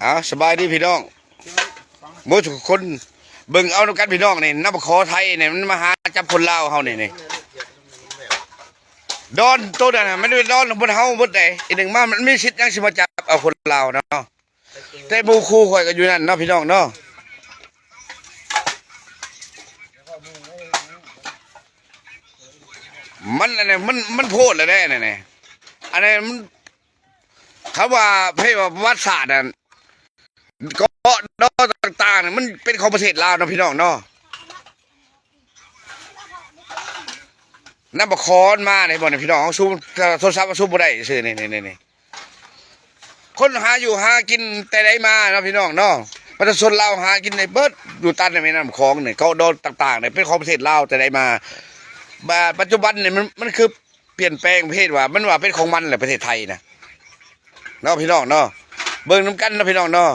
ເອົາ ສະບາຍດີພີ່ນ້ອງ ໝົດທຸກຄົນ ເບິ່ງເອົານຳກັນພີ່ນ້ອງນີ້ ນຳຂອໄທນີ້ ມັນມາຫາຈັບຄົນລາວເຮົານີ້ ນີ້ ດອນໂຕນັ້ນນະ ມັນເປັນດອນຂອງພວກເຮົາໝົດເດ້ ອີໜຶ່ງມາ ມັນມີສິດຫຍັງຊິມາຈັບເອົາຄົນລາວເນາະ ແຕ່ໝູ່ຄູ່ຂ້ອຍກໍຢູ່ນັ້ນເນາະ ພີ່ນ້ອງເນາະ ມັນ ອັນນີ້ ມັນ ມັນໂພດແລ້ວເດ້ ອັນນີ້ ອັນນີ້ມັນ ຄຳວ່າ ເພດວ່າປະຫວັດສາດນັ້ນ ເກາະດອນຕ່າງໆ ມັນເປັນຂອງປະເທດລາວເນາະ ພີ່ນ້ອງເນາະ ນຳບັກຂອນມານີ້ ເຫັນບໍ່ນີ້ ພີ່ນ້ອງ ເຮົາຊູມ ໂທລະສັບເຮົາຊູມບໍ່ໄດ້ຊື່ ນີ້ໆໆ ຄົນຫາຢູ່ຫາກິນແຕ່ໃດມາເນາະ ພີ່ນ້ອງເນາະ ປະຊາຊົນລາວຫາກິນໄດ້ເບິດ ຢູ່ຕາມແມ່ນ້ຳຂອງນີ້ ເກາະດອນຕ່າງໆນີ້ ເປັນຂອງປະເທດລາວແຕ່ໃດມາ ບາດປັດຈຸບັນນີ້ ມັນ ມັນຄື ປ່ຽນແປງປະເທດວ່າ ມັນວ່າເປັນຂອງມັນແຫຼະ ປະເທດໄທນະ ເນາະ ພີ່ນ້ອງເນາະ ເບິ່ງນຳກັນເນາະ ພີ່ນ້ອງເນາະ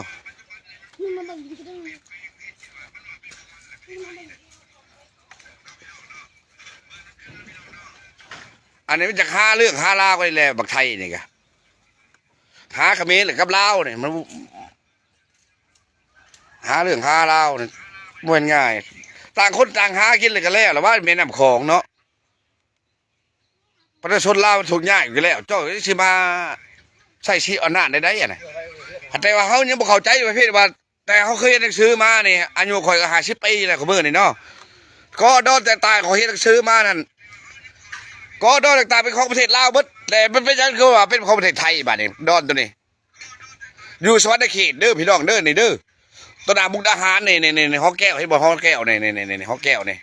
ອັນນີ້ມັນຈະຫາເລື່ອງຫາລາວກັນແຫຼະ ບັກໄທນີ້ກະ ຫາຂະເໝນກັບລາວນີ້ ມັນ ຫາເລື່ອງຫາລາວນີ້ ບໍ່ແມ່ນງ່າຍ ຕ່າງຄົນຕ່າງຫາກິນແລ້ວກະແລ້ວລະວ່າ ແມ່ນ້ຳຂອງເນາະ ປະຊາຊົນລາວມັນທຸກຍາກຢູ່ແລ້ວ ເຈົ້າຊິມາໃຊ້ຊິດອຳນາດໄດ້ໃດຫັ້ນນະ ແຕ່ວ່າເຮົາຍັງບໍ່ເຂົ້າໃຈປະເພດວ່າ ແຕ່ເຮົາເຄີຍເຮັດໜັງສືມານີ້ ອາຍຸຂ້ອຍກໍຫ້າສິບປີແລ້ວ ຄຸມື້ນີ້ເນາະ ເກາະດອນຕ່າງໆ ຂ້ອຍເຮັດໜັງສືມານັ້ນ ເກາະດອນຕ່າງໆ ເປັນຂອງປະເທດລາວເບິດ ແຕ່ມັນເປັນຫຍັງຄືວ່າເປັນຂອງປະເທດໄທບາດນີ້ ດອນໂຕນີ້ ຢູ່ສະຫວັນນະເຂດເດີ ພີ່ນ້ອງເດີ ນີ້ເດີ ຕໍ່ໜ້າມຸກດາຫານນີ້ ນີ້ ນີ້ ນີ້ ຫໍແກ້ວ ເຫັນບໍ່ ຫໍແກ້ວນີ້ ນີ້ ນີ້ ຫໍແກ້ວນີ້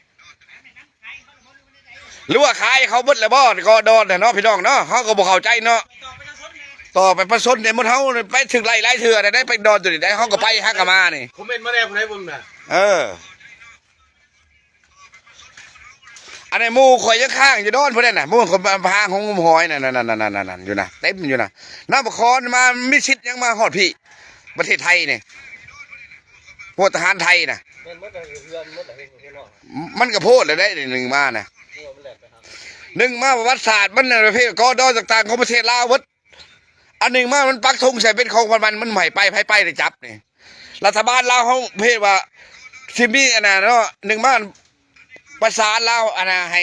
ຫຼືວ່າຂາຍເຂົາເບິດແລ້ວບໍ່ ເກາະດອນນະເນາະ ພີ່ນ້ອງເນາະ ເຮົາກໍບໍ່ເຂົ້າໃຈເນາະ ຕໍ່ໄປປະຊາຊົນນີ້ ໝົດເຮົາໄປຖືກໄລ່ຫຼາຍເທື່ອໄດ້ ໄປດອນໂຕນີ້ໄດ້ ເຮົາກໍໄປຫາກໍມານີ້ ຄອມເມັນມາແດ່ຜູ້ໃດເບິ່ງນະ ເອີ ອັນນີ້ໝູ່ຂ້ອຍຍັງຄ້າງຢູ່ດອນພຸ້ນນະ ໝູ່ຂ້ອຍໄປຫາຫຸງຫອຍນັ້ນ ນັ້ນໆ ຢູ່ນະ ເຕັມຢູ່ນະ ນຳບັກຂອນມາ ມີສິດຫຍັງມາຮອດພີ້ ປະເທດໄທນີ້ ພວກທະຫານໄທນະ ແມ່ນໝົດເຮືອນໝົດເຮືອນເນາະ ມັນກໍໂພດແລ້ວເດ້ ໜຶ່ງມານະ ເອີ ມັນແລ່ນໄປຫາ ໜຶ່ງມາປະຫວັດສາດມັນນະ ປະເພດເກາະດອນຕ່າງໆ ຂອງປະເທດລາວເບິດ ອັນໜຶ່ງມາມັນປັກທຸງໃສ່ເປັນຂອງຂວັນມັນ ມັນບໍ່ໃຫ້ໄປ ໃຜໄປໄດ້ຈັບນີ້ ລັດຖະບານລາວເຮົາເພດວ່າຊິມີອັນນັ້ນເນາະ ໜຶ່ງມາປະສານລາວອັນນ່າ ໃຫ້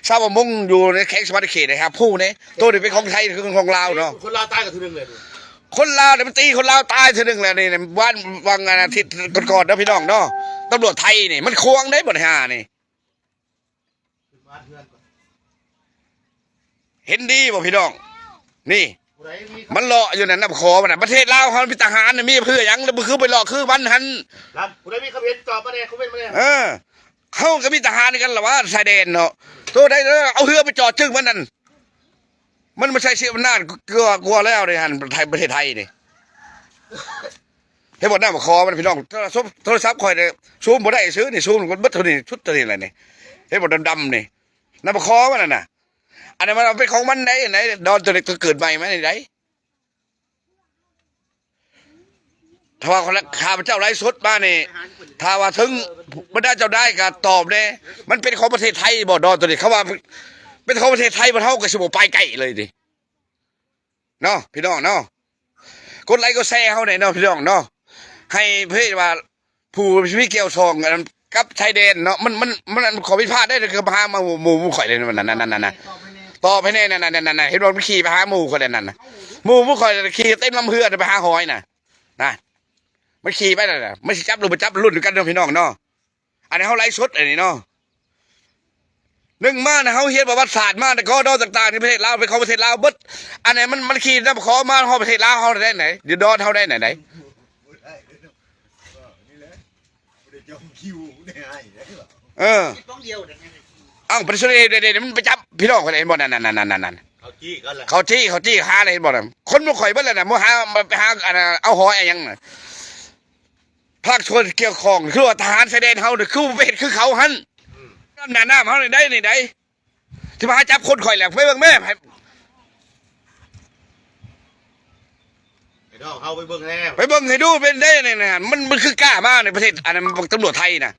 ຊາວປະມົງຢູ່ໃນແຂວງສະຫວັນນະເຂດໄດ້ຮັບຮູ້ແດ່ ໂຕນີ້ເປັນຂອງໄທ ຄືຂອງລາວເນາະ ຄົນລາວຕາຍກໍເທື່ອໜຶ່ງແລ້ວ ຄົນລາວນີ້ມັນຕີຄົນລາວຕາຍເທື່ອໜຶ່ງແລ້ວນີ້ ວານ ຫວ່າງອາທິດກ່ອນໆເນາະ ພີ່ນ້ອງເນາະ ຕຳຫຼວດໄທນີ້ມັນຂວາງເດ້ ບັນຫານີ້ ເຫັນດີບໍ່ພີ່ນ້ອງ ນີ້ ມັນເລາະຢູ່ນັ້ນນຳຂໍມັນນະ ປະເທດລາວເຮົາມີທະຫານນະ ມີເພື່ອຫຍັງ ແລ້ວບໍ່ຄືໄປເລາະຄືມັນຫັ້ນ ຜູ້ໃດມີຄຳເຫັນຕອບມາແດ່ ຄອມເມັນມາແດ່ ເອີ ເຮົາກໍມີທະຫານຄືກັນລະວ່າ ຊາຍແດນເນາະ ໂຕໃດເອົາເຮືອໄປຈອດຈຶ່ງມັນນັ້ນ ມັນມາໃຊ້ສິດອຳນາດກວ່າ ກວ່າແລ້ວເດ້ຫັ້ນ ໄທ ປະເທດໄທນີ້ ເຫັນບໍ່ ນຳຂໍມັນ ພີ່ນ້ອງ ໂທລະສັບ ໂທລະສັບຂ້ອຍນີ້ ຊູມບໍ່ໄດ້ຊື່ນີ້ ຊູມໝົດເທົ່ານີ້ ຊຸດເທົ່ານີ້ແຫຼະນີ້ ເຫັນບໍ່ ດຳໆນີ້ ນຳຂໍມັນນັ້ນນະ ອັນນັ້ນມັນເອົາເປັນຂອງມັນໄດ໋ ອັນໃດ ດອນໂຕນີ້ກໍເກີດໃໝ່ມານີ້ໄດ໋ ຖ້າວ່າຂ້າພະເຈົ້າໄລຟ໌ສົດມານີ້ ຖ້າວ່າເຖິງບັນດາເຈົ້ານາຍກໍຕອບແດ່ ມັນເປັນຂອງປະເທດໄທບໍ່ ດອນໂຕນີ້ ເຂົາວ່າເປັນຂອງປະເທດໄທ ພວກເຮົາກໍຊິບໍ່ໄປໃກ້ເລີຍຕິ ເນາະ ພີ່ນ້ອງເນາະ ກົດໄລກົດແຊເຮົາແດ່ເນາະ ພີ່ນ້ອງເນາະ ໃຫ້ເພດວ່າຜູ້ມີກ່ຽວຂ້ອງກັບຊາຍແດນເນາະ ມັນ ມັນ ມັນ ມັນຂໍ້ຜິດພາດໄດ້ ຄືມາຫາໝູ່ ໝູ່ ໝູ່ຂ້ອຍເດ້ ນັ້ນ ນັ້ນ ນັ້ນ ນັ້ນ ຕອບໃຫ້ແດ່ ນັ້ນ ນັ້ນ ນັ້ນ ເຫັນບໍ່ ມັນຂີ່ໄປຫາໝູ່ຂ້ອຍແລ້ວນັ້ນ ໝູ່ ໝູ່ຂ້ອຍຂີ່ເຕັມລຳເຮືອໄປຫາຫອຍນະ ນະ ມັນຂີ່ໄປນັ້ນນະ ມັນຊິຈັບຫຼືບໍ່ຈັບ ລຸ້ນນຳກັນເນາະ ພີ່ນ້ອງເນາະ ອັນນີ້ເຮົາໄລຟ໌ສົດອັນນີ້ເນາະ ໜຶ່ງມານະ ເຮົາຮຽນປະຫວັດສາດມາ ແຕ່ກໍດອນຕ່າງໆໃນປະເທດລາວ ເປັນຂອງປະເທດລາວເບິດ ອັນນີ້ມັນ ມັນຂີ່ນຳຂໍມາຮອດປະເທດລາວເຮົາໄດ້ໃນ ຢູ່ດອນເຮົາໄດ້ໃນໃດ ເອີ ເອົ້າ ປະຊາຊົນເອງເດ ມັນໄປຈັບພີ່ນ້ອງຂ້ອຍເຫັນບໍ່ ນັ້ນໆໆໆ ເຂົາຈີ້ ເຂົາຈີ້ ເຂົາຈີ້ຫາເລີຍ ເຫັນບໍ່ນະ ຄົນໝູ່ຂ້ອຍເບິດແລ້ວນະ ໝູ່ຫາ ໄປຫາ ອັນ ເອົາຫອຍ ອາຫຍັງນະ ພາກສ່ວນກ່ຽວຂ້ອງ ຄືວ່າທະຫານຊາຍແດນເຮົານີ້ ຄືບໍ່ໄປເຮັດຄືເຂົາຫັ້ນ ອຳນາດນ້ຳເຮົານີ້ໄດ໋ ນີ້ໄດ໋ ຊິມາຫາຈັບຄົນຂ້ອຍແຫຼະ ໄປເບິ່ງແມ້ ໃຫ້ນ້ອງເຮົາໄປເບິ່ງແລ້ວ ໄປເບິ່ງໃຫ້ດູ ເປັນໄດ໋ນີ້ນະ ມັນ ມັນຄືກ້າມາໃນປະເທດ ອັນນັ້ນ ຕຳຫຼວດໄທນະ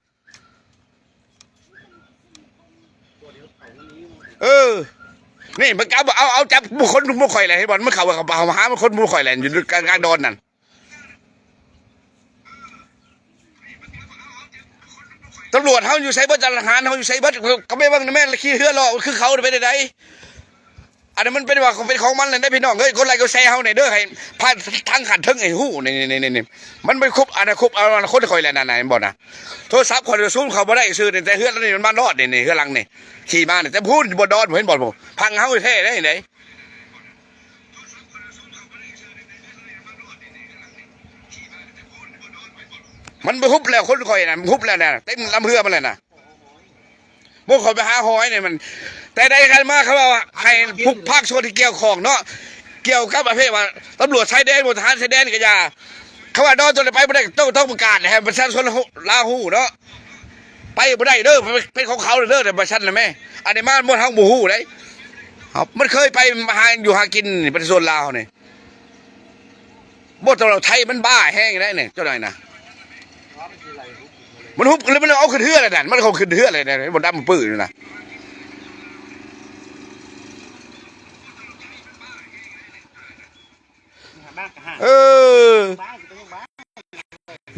ເອີ ນີ້ ມັນກໍເອົາ ເອົາ ເອົາຈັບໝູ່ຄົນໝູ່ຂ້ອຍແຫຼະ ເຫັນບໍ່? ມັນເຂົ້າ ເຂົ້າຫາໝູ່ຄົນໝູ່ຂ້ອຍແຫຼະ ຢູ່ກາງ ກາງດອນນັ້ນ. ຕຳຫຼວດເຮົາຢູ່ໃສເບິດ? ທະຫານເຮົາຢູ່ໃສເບິດ? ກໍໄປເບິ່ງນະແມ່ນ ຂີ່ເຮືອເລາະຄືເຂົາໄປໄດ້ໃດ? ອັນນີ້ມັນເປັນວ່າເປັນຂອງມັນແຫຼະເດ້ພີ່ນ້ອງເອີຍ. ກົດໄລກົດແຊເຮົາແດ່ເດີ ໃຫ້ພາທາງຂັ້ນເທິງໃຫ້ຮູ້ ນີ້ໆໆ ມັນໄປຄຸບອະນາຄົດ ອະນາຄົດຂ້ອຍແຫຼະນັ້ນນະ ເຫັນບໍ່ນະ? ໂທລະສັບຂ້ອຍນະຊູມເຂົ້າບໍ່ໄດ້ຊື່ນີ້ ແຕ່ເຮືອນນີ້ມັນມາລອດນີ້ ນີ້ເຮືອນຫຼັງນີ້ ຂີ່ມານີ້ ແຕ່ພຸ້ນບໍ່ດອນ ເຫັນບໍ່? ພັງເຮົາແທ້ໄດ໋ ໄດ໋. ມັນໄປຮຸບແລ້ວ ຄົນຂ້ອຍນະ ມັນຮຸບແລ້ວນະ ເຕັມລຳເຮືອມັນແລ້ວນະ. ໝູ່ຂ້ອຍໄປຫາຫອຍນີ້ມັນ ແຕ່ໃດກັນມາ ເຂົາເວົ້າໃຫ້ພວກພາກສ່ວນທີ່ກ່ຽວຂ້ອງເນາະ ກ່ຽວກັບປະເພດວ່າຕຳຫຼວດຊາຍແດນ ບໍ່ ທະຫານຊາຍແດນກໍຢ່າ ເຂົາວ່າດອນຕົວໃດໄປບໍ່ໄດ້ ຕ້ອງ ຕ້ອງປະກາດໃຫ້ປະຊາຊົນລາວຮູ້ເນາະ ໄປບໍ່ໄດ້ເດີ ເປັນຂອງເຂົາເດີ ແຕ່ວ່າຊັ້ນນະແມ່. ອັນນີ້ມາໝົດ ເຮົາບໍ່ຮູ້ເດ້ ມັນເຄີຍໄປຫາຢູ່ຫາກິນ ປະຊາຊົນລາວນີ້. ບໍ່ ແຕ່ວ່າໄທມັນບ້າແຮງໄດ໋ນີ້ ເຈົ້າໃດນະ ມັນຮຸບແລ້ວມັນເອົາຂຶ້ນເຮືອແລ້ວນັ້ນ ມັນເອົາຂຶ້ນເຮືອແລ້ວນັ້ນ ບໍ່ດຳປຶ້ນນະ. ເອີ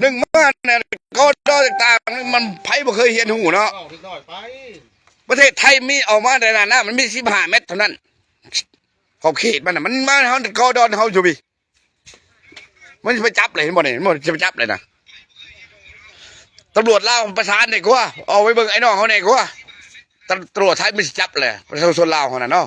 ໜຶ່ງມາແນວກໍດອນຕ່າງໆ ມັນໃຜບໍ່ເຄີຍຮຽນຮູ້ເນາະ. ປະເທດໄທມີອອກມາແຕ່ນັ້ນນະ ມັນມີສິບຫ້າແມັດເທົ່ານັ້ນ ຂອບເຂດມັນນະ ມັນມາເຮົາກໍດອນເຮົາຢູ່ພີ້ ມັນຊິໄປຈັບເລີຍ ເຫັນບໍ່ນີ້ ມັນຊິໄປຈັບເລີຍນະ. ຕຳຫຼວດລາວປະສານດີກວ່າ ອອກໄປເບິ່ງໄອ້ນ້ອງເຮົາແດ່ກວ່າ ຕຳ ຕຳຫຼວດໄທມັນຊິຈັບແຫຼະ ປະຊາຊົນລາວເຮົານະເນາະ.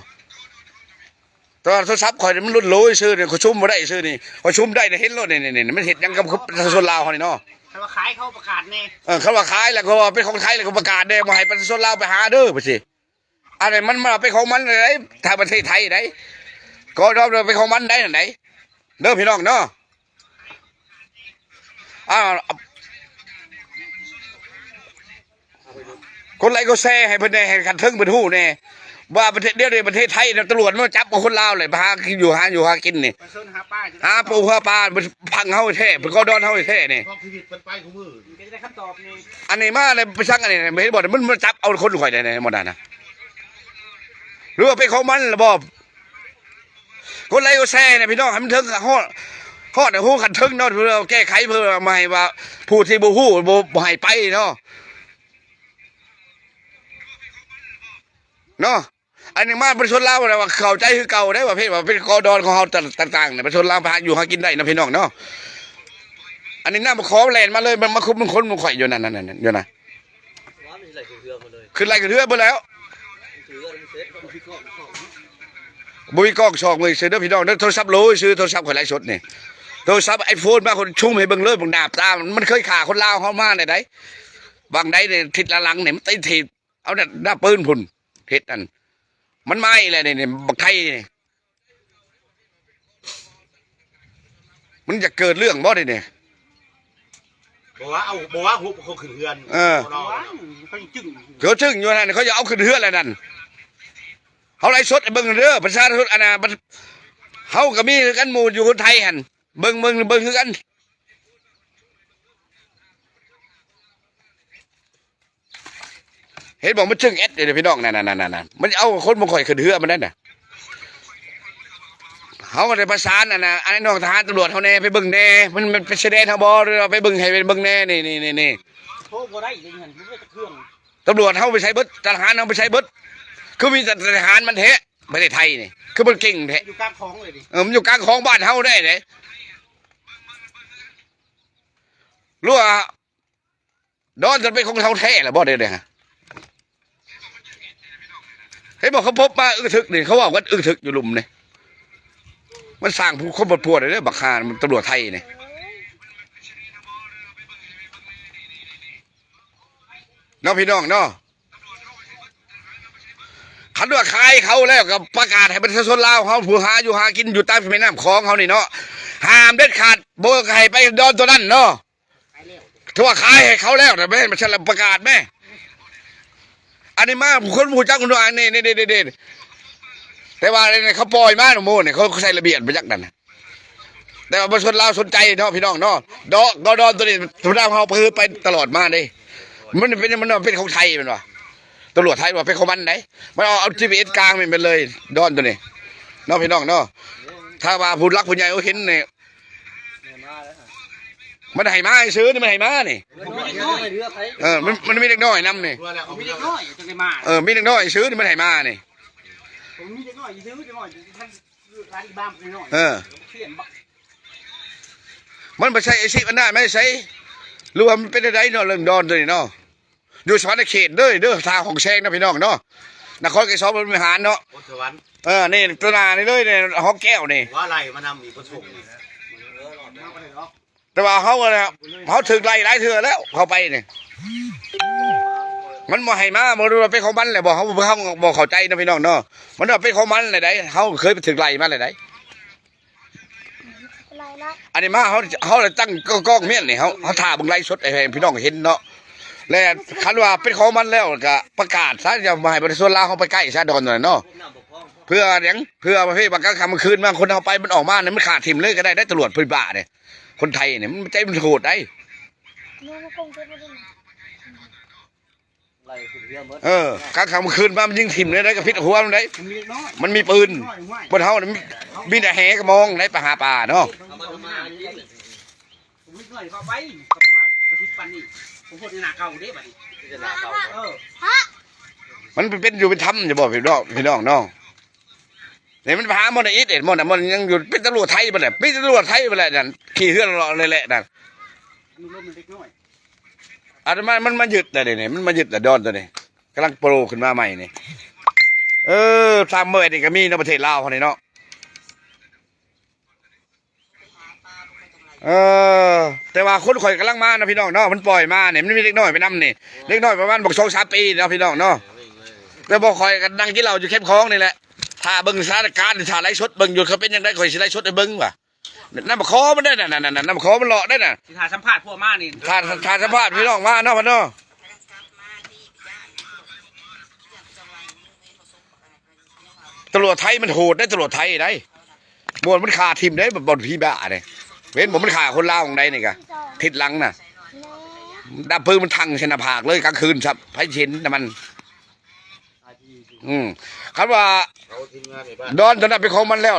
ແຕ່ວ່າໂທລະສັບຂ້ອຍນີ້ມັນຫຼຸດໂຫຼຍຊື່ນີ້ ຂ້ອຍຊຸມບໍ່ໄດ້ຊື່ນີ້ ຂ້ອຍຊຸມໄດ້ນີ້ເຫັນໂລດນີ້ ນີ້ ນີ້ ມັນເຮັດຫຍັງກັບປະຊາຊົນລາວເຮົານີ້ເນາະ. ຄັນວ່າຂາຍເຂົາປະກາດແດ່ ເອີ ຄັນວ່າຂາຍແລ້ວກໍວ່າເປັນຂອງໄທແລ້ວກໍປະກາດແດ່ ບໍ່ໃຫ້ປະຊາຊົນລາວໄປຫາເດີ ວ່າຊີ້. ອັນນີ້ມັນມາເປັນຂອງມັນເລີຍ ທາງປະເທດໄທໃດ໋ ກໍຍອມເປັນຂອງມັນໄດ້ຫັ້ນໃດ໋ ເດີພີ່ນ້ອງເນາະ. ອ້າວ ກົດໄລກົດແຊໃຫ້ເພິ່ນແດ່ ໃຫ້ຂັ້ນເທິງເພິ່ນຮູ້ແດ່ ວ່າປະເທດ ດຽວນີ້ປະເທດໄທນະ ຕຳຫຼວດມາຈັບເອົາຄົນລາວເລີຍ ໄປຫາຢູ່ ຫາຢູ່ຫາກິນນີ້ ປະຊາຊົນຫາປາຢູ່ ຫາປູຫາປາ ພັງເຮົາແທ້ ເພິ່ນກໍດອນເຮົາແທ້ນີ້ ຄອງຊີວິດເພິ່ນໄປຄູ່ມື້ ກໍຈະໄດ້ຄຳຕອບນີ້. ອັນນີ້ມາແລ້ວໄປສັງ ອັນນີ້ເຫັນບໍ່ ມັນມາຈັບເອົາຄົນຂ້ອຍໄດ້ ໝົດນັ້ນນະ ຫຼືວ່າເປັນຂອງມັນລະບໍ? ກົດໄລກົດແຊໃຫ້ພີ່ນ້ອງ ໃຫ້ມັນເຖິງຮອດ ຮອດໃນຮູ້ຂັ້ນເທິງເນາະ ເພື່ອແກ້ໄຂ ເພື່ອບໍ່ໃຫ້ວ່າຜູ້ທີ່ບໍ່ຮູ້ ບໍ່ ບໍ່ໃຫ້ໄປເນາະ ເນາະ. ອັນນີ້ມາປະຊາຊົນລາວນະວ່າເຂົ້າໃຈຄືເກົ່າເດ້ ປະເພດວ່າເປັນກອດອນຂອງເຮົາຕ່າງໆ ປະຊາຊົນລາວຫາຢູ່ຫາກິນໄດ້ນະພີ່ນ້ອງເນາະ. ອັນນີ້ນ້ຳຂອງແລ່ນມາເລີຍ ມັນມາຄຸບມັນຄົນມັນຂ້ອຍຢູ່ນັ້ນ ນັ້ນ ນັ້ນ ນັ້ນ ຢູ່ນະ ຂຶ້ນໄລ່ຂຶ້ນເຮືອໝົດແລ້ວ ບໍ່ມີກ້ອງສ່ອງເລີຍ ເດີພີ່ນ້ອງເດີ ໂທລະສັບໂຫຼຍຊື່ ໂທລະສັບຂ້ອຍໄລສົດນີ້ ໂທລະສັບໄອໂຟນ ບາງຄົນຊຸມໃຫ້ເບິ່ງເລີຍ ບັກໜ້າຕາ ມັນເຄີຍຂ້າຄົນລາວເຮົາມາແນວໃດ ວັງໃດນີ້ ທິດລະຫຼັງນີ້ ມັນຕິດ ເອົາໜ້າ ໜ້າປືນພຸ້ນ ເຮັດອັນ ມັນມາອີກແລ້ວນີ້ ນີ້ ບັກໄທນີ້ ມັນຈະເກີດເລື່ອງບໍ່ນີ້? ບໍ່ວ່າເອົາ ບໍ່ວ່າຮຸບເຂົາຂຶ້ນເຮືອນ ເອີ ບໍ່ເນາະ ເຂົາຈຶ່ງ ເຂົາຈຶ່ງຢູ່ຫັ້ນ ເຂົາຈະເອົາຂຶ້ນເຮືອນແລ້ວນັ້ນ ເຮົາໄລສົດໃຫ້ເບິ່ງເດີ ປະຊາຊົນ ອັນນ່າ ເຮົາກໍມີຄືກັນ ໝູ່ຢູ່ຄົນໄທຫັ້ນ ເບິ່ງ ເບິ່ງ ເບິ່ງຄືກັນ. ເຫັນບໍ່ ມັນຈຶ່ງແອັດເດ້ພີ່ນ້ອງ ນັ້ນໆໆໆ ມັນເອົາຄົນບໍ່ຄ່ອຍຂຶ້ນເຮືອມັນນັ້ນນະ ເຮົາກໍໄດ້ປະສານ ອັນນ່າ ອັນນ້ອງທະຫານຕຳຫຼວດເຮົາແດ່ ໄປເບິ່ງແດ່ ມັນ ມັນເປັນຊາຍແດນເຮົາບໍ່ ຫຼືວ່າໄປເບິ່ງ ໃຫ້ໄປເບິ່ງແດ່ ນີ້ໆໆ ໂທບໍ່ໄດ້ເດ ເງິນບໍ່ໄດ້ຈັກເຄື່ອງ ຕຳຫຼວດເຮົາໄປໃສເບິດ ທະຫານເຮົາໄປໃສເບິດ ຄືມີແຕ່ທະຫານມັນແທ້ ປະເທດໄທນີ້ ຄືມັນເກັ່ງແທ້ ຢູ່ກາງຂອງເລີຍນີ້ ເອີ ມັນຢູ່ກາງຂອງບ້ານເຮົາໄດ້ເດ້ ຫຼືວ່າ ດອນຈະເປັນຂອງເຮົາແທ້ລະບໍ່ ເດ ເດ ຮະ ເຫັນບໍ່ ເຂົາພົບມາອຶກທຶກນີ້ ເຂົາເວົ້າກັນອຶກທຶກຢູ່ລຸ່ມນີ້ ມັນສ້າງຄວາມປັ່ນປ່ວນເດີ ບັກຫ່ານຕຳຫຼວດໄທນີ້ ເນາະພີ່ນ້ອງເນາະ. ຄັນວ່າຂາຍເຂົາແລ້ວ ກໍປະກາດໃຫ້ປະຊາຊົນລາວເຮົາ ຜູ້ຫາຢູ່ຫາກິນຢູ່ຕາມແມ່ນ້ຳຂອງເຮົານີ້ເນາະ ຫ້າມເດັດຂາດ ບໍ່ໃຫ້ໄປດອນຕົວນັ້ນເນາະ. ຖືວ່າຂາຍໃຫ້ເຂົາແລ້ວນະ ແມ່ນບໍ່? ຊັ້ນລະປະກາດແມ້. ອັນນີ້ມາຄົນບໍ່ຮູ້ຈັກ ອັນນີ້ ນີ້ ນີ້ ນີ້ ແຕ່ວ່າເຂົາປ່ອຍມາ ໝູ່ນີ້ ເຂົາໃສ່ລະບຽບໄປຈັກນັ້ນນະ ແຕ່ວ່າປະຊາຊົນລາວສົນໃຈເນາະ ພີ່ນ້ອງເນາະ ດອກ ດອນ ດອນຕົວນີ້ ຜູ້ນຳເຮົາເຄີຍໄປຕະຫຼອດມາເດ້ ມັນເປັນ ມັນເປັນຂອງໄທແມ່ນບໍ່? ຕຳຫຼວດໄທວ່າເປັນຂອງມັນໃດ ມັນເອົາ ເອົາຈີພີເອັສກາງແມ່ນເບິດເລີຍ ດອນໂຕນີ້ເນາະ ພີ່ນ້ອງເນາະ. ຖ້າວ່າຜູ້ຫຼັກຜູ້ໃຫຍ່ເຂົາເຫັນນີ້ ມັນໃຫ້ມາຊື່ນີ້ ມັນໃຫ້ມານີ້ ເອີ ມັນ ມັນມີເດັກນ້ອຍນຳນີ້ ເອີ ມີເດັກນ້ອຍຈັ່ງໄດ້ມາ ເອີ ມີເດັກນ້ອຍຊື່ນີ້ ມັນໃຫ້ມານີ້ ມີເດັກນ້ອຍຊື່ ເດັກນ້ອຍ ເອີ ມັນບໍ່ໃຊ້ອາຊີບອັນນັ້ນ ມັນໃຊ້ ຫຼືວ່າມັນເປັນແນວໃດເນາະ ເລື່ອງດອນໂຕນີ້ເນາະ. ຢູ່ສະຫວັນນະເຂດເດີ ເດີ ທ່າຂອງແຊງເນາະ ພີ່ນ້ອງເນາະ ນະຄອນໄກສອນບໍລິຫານເນາະ ໂພນສະຫວັນ ເອີ ນີ້ ຕະໜ້ານີ້ເລີຍນີ້ ຫອມແກ້ວນີ້ ວ່າໄລ່ມານຳອີກ ບໍ່ສົ່ງນີ້ ແຕ່ວ່າເຮົານະ ເຮົາຖືກໄລ່ຫຼາຍເທື່ອແລ້ວ ເຂົ້າໄປນີ້ ມັນບໍ່ໃຫ້ມາ ບໍ່ຮູ້ວ່າເປັນຂອງມັນແຫຼະບໍ່ ເຮົາ ເຮົາບໍ່ເຂົ້າໃຈເນາະ ພີ່ນ້ອງເນາະ ມັນວ່າເປັນຂອງມັນແຫຼະໃດ ເຮົາເຄີຍຖືກໄລ່ມາແລ້ວໃດ. ອັນນີ້ມາ ເຮົາ ເຮົາລະຕັ້ງກ້ອງໆ ແມ່ນນີ້ ເຮົາ ເຮົາຖ້າເບິ່ງໄລຟ໌ສົດໃຫ້ພີ່ນ້ອງເຫັນເນາະ ແລະ ຄັນວ່າເປັນຂອງມັນແລ້ວ ກະປະກາດຊະ ຢ່າມາໃຫ້ປະຊາຊົນລາວເຮົາໄປໃກ້ຊະ ດອນນັ້ນເນາະ. ເພື່ອຫຍັງ? ເພື່ອປະເພດວ່າກາງຄ່ຳກາງຄືນມາ ຄົນເຮົາໄປ ມັນອອກມານີ້ ມັນຂ້າຖິ້ມເລີຍກະໄດ້ ໄດ້ຕຳຫຼວດເພິ່ນບ້າເດ້ ຄົນໄທນີ້ ມັນໃຈມັນໂຫດໄດ໋. ເອີ ກາງຄ່ຳກາງຄືນມາ ມັນຍິງຖິ້ມແນວໃດກະຜິດຫົວມັນໄດ໋ ມັນມີປືນ. ຄົນເຮົານີ້ມີແຕ່ແຫກະມອງໄດ໋ ໄປຫາປາເນາະ. ມັນເປັນຢູ່ເປັນທຳຢູ່ບໍ່ ພີ່ນ້ອງ ພີ່ນ້ອງເນາະ? ນີ້ມັນໄປຫາໝໍນະອິດເດ ໝໍນະ ໝໍນະຍັງຢູ່ ເປັນຕຳຫຼວດໄທເບິດແຫຼະ ເປັນຕຳຫຼວດໄທເບິດແຫຼະນັ້ນ ຂີ່ເຮືອເລາະເລີຍແຫຼະນັ້ນ. ອັນນັ້ນມັນ ມັນມາຍຶດແລ້ວນີ້ ມັນມາຍຶດແລ້ວ ດອນໂຕນີ້ກຳລັງໂປຣຂຶ້ນມາໃໝ່ນີ້. ເອີ ຊາມເມີນີ້ກະມີເນາະ ປະເທດລາວເຮົານີ້ເນາະ. ເອີ ແຕ່ວ່າຄົນຂ້ອຍກຳລັງມາເນາະ ພີ່ນ້ອງເນາະ ມັນປ່ອຍມານີ້ ມັນມີເດັກນ້ອຍໄປນຳນີ້ ເດັກນ້ອຍປະມານບັກສອງສາມປີເນາະ ພີ່ນ້ອງເນາະ. ແຕ່ບໍ່ ຂ້ອຍກະນັ່ງກິນເຫຼົ້າຢູ່ແຄມຂອງນີ້ແຫຼະ ຖ້າເບິ່ງສະຖານະການ ຖ້າໄລຟ໌ສົດເບິ່ງຢູ່ ເຂົາເປັນຈັ່ງໃດ ຂ້ອຍຊິໄລຟ໌ສົດໃຫ້ເບິ່ງວ່າ ນ້ຳບັກຄໍມັນໄດ້ນັ້ນ ນ້ຳບັກຄໍມັນເລາະໄດ້ນະ. ຊິຖ້າສຳພາດພວກມານີ້ ຖ້າ ຖ້າສຳພາດພີ່ນ້ອງມາເນາະ ເນາະ. ຕຳຫຼວດໄທມັນໂຫດໄດ໋ ຕຳຫຼວດໄທໄດ໋ ບ່ອນມັນຂ້າຖິ້ມໄດ໋ ບ່ອນຜີບ້ານີ້. ເຫັນບໍ່ ມັນຂ້າຄົນລາວຂອງໃດນີ້ກະ ທິດຫຼັງນະ ດັບເພີງມັນຖັງໃສ່ໜ້າຜາກເລີຍ ກາງຄືນຊ້ຳ ໃຜຊິເຫັນນຳມັນ. ອືມ ຄັນວ່າດອນໂຕນັ້ນເປັນຂອງມັນແລ້ວ